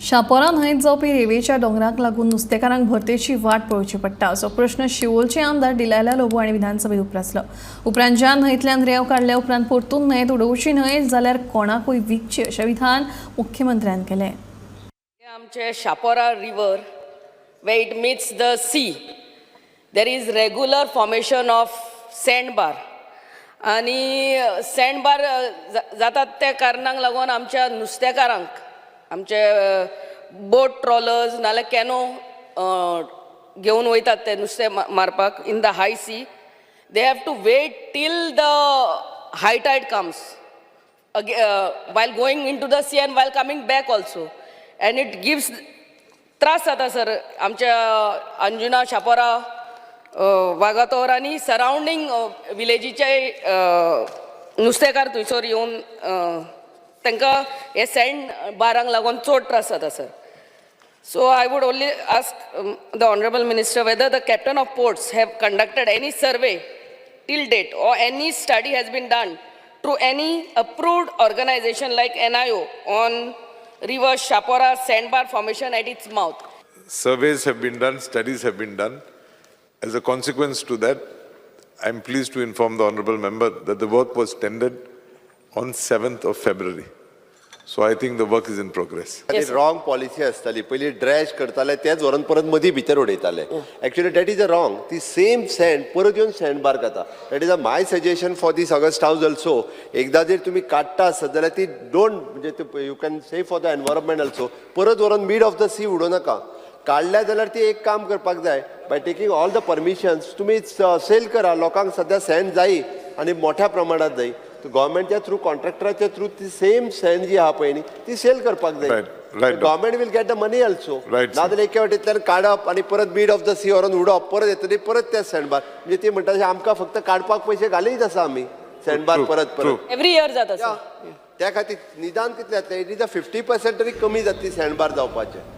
शापोरा न्हंयेत जावपी रेंवेच्या दोंगराक लागून नुस्तेकारांक भरतेची वाट पळोवची पडटा असो प्रश्न शिवोलचे आमदार डिलायला लोबो हांणी विधानसभेत उप्रासलो. उपरांत ज्या न्हंयेंतल्यान रेंव काडल्या उपरांत परतून न्हंयेत उडोवची न्हय जाल्यार कोणाकूय विकची अशें विधान मुख्यमंत्र्यान केलें. आमचे Chapora river, where it meets the sea, there is regular formation of sand bar. आनी सँड बार जातात त्या कारणाक लागून आमच्या नुस्तेकारांक, आमचे बोट ट्रॉलर्स नाल्यार कॅनो घेवन वयतात ते नुस्तें मारपाक in the high sea, they have to wait till the high tide comes while going into the sea and while coming back also, and it gives त्रास जाता सर आमच्या अंजुना, शापोरा, वागातोर आनी सरावंडींग विलेजीचे नुस्तेकार थंयसर येवन तांकां हे सँड बारांक लागून चड त्रास जाता sir. So I would only ask the Honorable Minister whether the Captain of Ports have conducted any survey till date or any study has been done through any approved organization like NIO on River Shapora sandbar formation at its mouth. Surveys have been done, studies have been done. As a consequence to that, I'm pleased to inform the honorable member that the work was tendered on 7th of February. So I think the work is in progress. Yes, sir. Wrong policy आसताली. पयलीं dredge करताले, तेच व्हरून परत मदीं भितर उडयताले. Actually, that is a wrong. ती same send परत येवन सँड बार जाता. That is a my suggestion for this august house also. एकदां जर तुमी काडटा आसत जाल्यार ती don't, म्हणजे you can say for the environment also, परत व्हरून मीड ऑफ the सी उडोवं नाका. काडल्या जाल्यार ती एक काम करपाक जाय, by taking all the permissions तुमी सेल करा लोकांक. सद्या सँड जायी आनी मोठ्या प्रमाणात जायी. गव्हर्मेंटच्या थ्रू, कॉन्ट्रॅक्टराच्या थ्रू ती सेम सँड जी आहा पळय न्ही, ती सेल करपाक जाय. Government will get the money also. Right, sir. नाजाल्यार एके वाटेंतल्यान काडप आनी परत मीड ऑफ the सी व्हरून उडोवप, परत येतली परत ते सँडबार. म्हणजे ती म्हणटा तशें आमकां फक्त काडपाक पयशे घालीत आसा आमी सँडबार परत परत. Every year जाता सर. त्या खातीर निदान कितलें जातलें, it is a 50% तरी कमी जातली सँडबार जावपाचें.